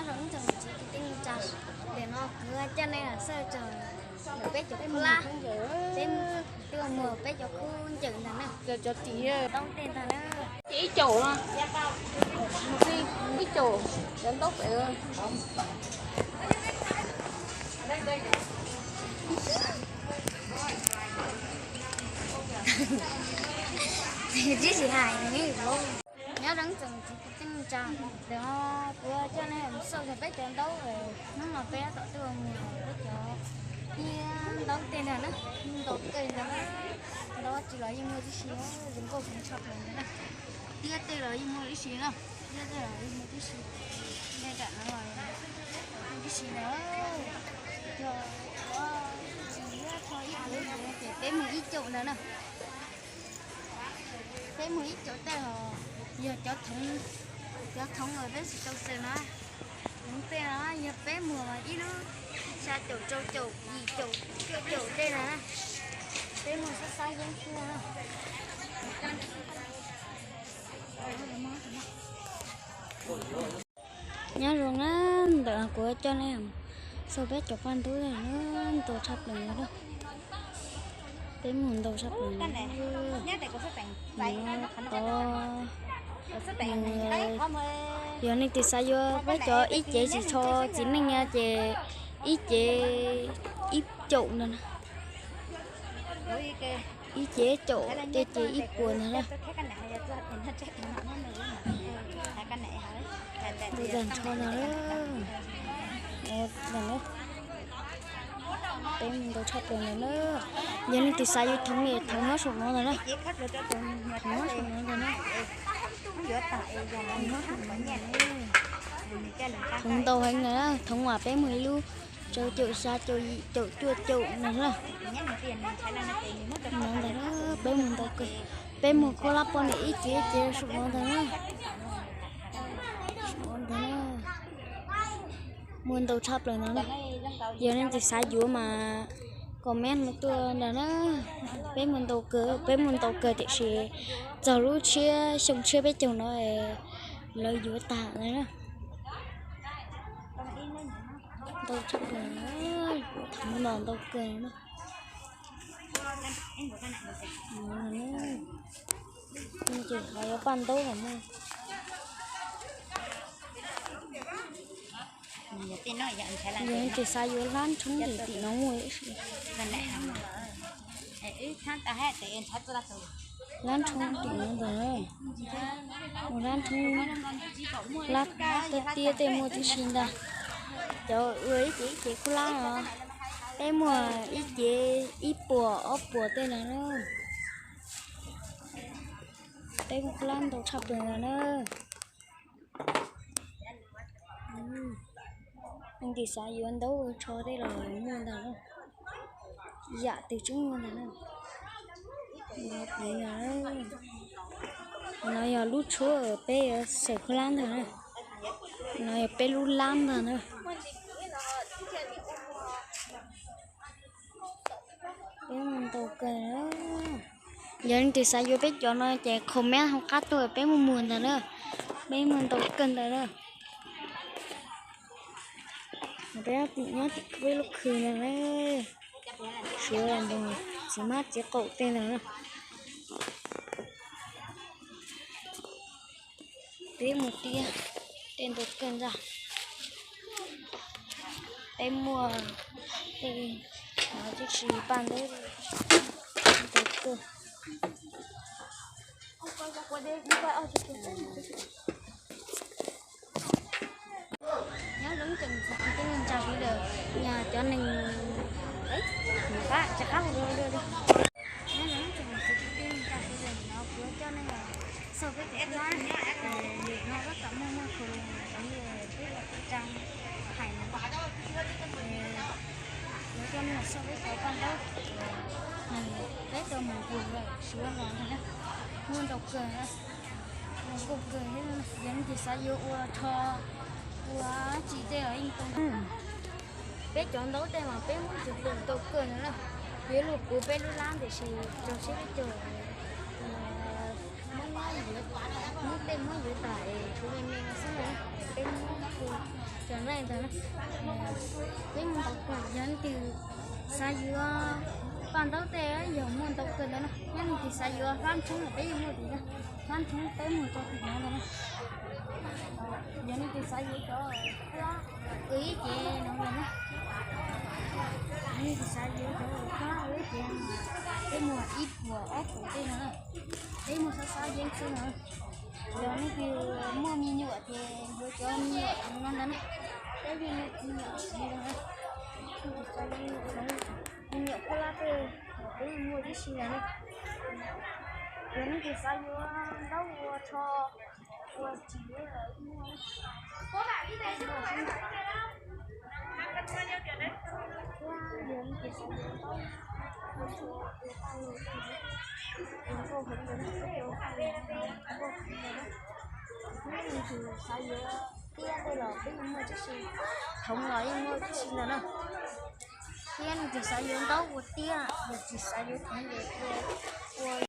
Nyob zoo ib tsoom txiv kwv tij neej tsa, ntawm no kuv coj nej los xauj txog ntawm peb cov khub lab, peb tuaj muag peb cov khub ncawm ntag na. Cov tim tau tej ntag na. Ces ib caum no, ib caum cov ntaub pem. Tsis hais. Nyob zoo tsoom txiv kwv tij neej tsa, ntawm no kuv coj nej xauj txog peb cov ntaub, hnub no peb tom tuaj muag peb cov ntaub tej ntag na, ntaub tej ntag na, ntaub tsis los yeej muaj tib si, zoo nkauj heev tshaj plaws ntag na. Tiab tej los yeej muaj tib si na, tiab tej los yeej muaj tib si, tej tam no los yeej tib si na. Yog tsis yog tho ib puas ces peb muag ib caum ntawd na. Peb muag ib caum tej los yog cov thoov, cov thoov uas peb tsis tau xaws na. Thoov tej no yog peb muag ib lub xya caum, rau caum, yim caum, cuaj caum tej na. Peb muag xab xab yeeb xwb na. Nyob zoo na, ntawm kuv coj nej xauj peb cov paj ntaub, ntau tshaj plaws na. Peb muag ntau tshaj plaws na. Yog nej twb xav yuav peb cov ib cev tsis tso txiv neej no ces ib cev ib caum ntawd na. Ib cev caum tej ces ib puas ntawd na. Ntau tag nrho ntawd na. Peb muag ntau tshaj plaws ntawd na. Yog leej twg xav yuav thoov, thoov nyob saum no ntawd na. Thoov nyob saum no ntawd na. Thoov nyob saum no ntawd. Thoov ntau heev ntawd na, thoov uas peb muag ib lub rau caum, xya caum, yim caum, cuaj caum ntawd na. No ntawd na, peb muag ntau kawg. Peb muag khuab lab poj niam ib cev ib cev saum no ntawd na. Saum no ntawd na. Muag ntau tshaj plaws no na. Yog leej twg xav yuav mas comment no tuaj ntag na. Peb muag ntau kawg, peb muag ntau kawg tiam sis txog lub tshiab, xyoo tshiab peb caug no lawv yuav tag lawm na. Ntau tshaj plaws, thoov no ntau kawg na. Ces qhov yuav paj ntaub los muaj. Yog leej twg xav yuav hlab nrhoob ces tim no muaj ib si. Hlab nrhoob tim no ntag. Mus hlab nrhoob, hlab tiab tiab tej muaj tib si ntag. Cov ua ib cev ib cev khuab hlab os, peb muag ib cev ib puas ob puas tej ntawd na. Peb muag khuab hlab ntau tshaj plaws ntawd na. Leej twg xav yuav ntaub ua tsho tej los muaj ntag na. Yam twg tseem muaj ntag na. No yog lub tshuab peb yuav xaws khuab hlab ntag na. No yog peb lub hlab ntag na. Peb muag ntau kawg. Yog leej twg xav yuav peb cov no ces comment hauv qab tuaj peb muag muag ntag na. Peb muag ntau kawg ntawd na. Peb nyob tim peb lub khw ntag na. Suav los npog txiv hmab txiv qaum tej ntawd na. Peb muag tiab tej ntau kawg ntag. Peb muag tej no tib si paj ntaub ntau kawg. Nyob zoo tsoom kwv tij neej tsa sawv daws, cov neeg, rov qab, nyob zoo tsoom kwv tij neej tsa sawv daws, no kuv coj nej xauj peb cov hlab, nim no tab tom muaj muaj khaus, peb ua tsa hais no, kuv coj nej xauj peb cov paj ntaub, peb tau mus nqus lawm Suav los ntag na, muaj ntau kawg, muaj ntau kawg thiab. Yog leej twg xav yuav ua tsho, ua tsi tej los yeej tau. Peb cov ntaub tej mas peb muab tsuj ploog ntau kawg no na. Yuav luag puv peb lub lab tiam sis rau siab peb caug, muab, muab tej muab yuav tas es tshuav me me no xwb na. Peb muab tsuj Ntawd, peb mus ntaus kawg, yog leej twg xav yuav paj ntaub tej yog muaj ntau kawg ntawd na. Yog leej twg xav yuav hlab ntshoob los peb yeej muaj tim no, hlab ntshoob peb muag rau tim no ntag na. Yog leej twg xav yuav cov ib ces no los na, yog leej twg xav yuav cov ib ces peb muag ib puas ob puas tej no na, peb muag xav xav yeeb xwb no. Yog leej twg muaj me nyuam ces yuav cov me nyuam no ntag na, peb yeej muaj me nyuam me nyuam khuab lab tej, peb yeej muaj tib si ntag na. Yog leej twg xav yuav ntaub ua tsho ua tsis lawm muaj, thiab yog leej twg xav yuav ntaub ua tsho ua paj los, ua nkauj heev los, nkauj heev los, thiab leej twg xav yuav tiab tej los peb yeej muaj tib si, khoov los yeej muaj tib si ntag na. Thiab leej twg xav yuav ntaub ua tiab, yog tsis xav yuav khoov ces ua, ua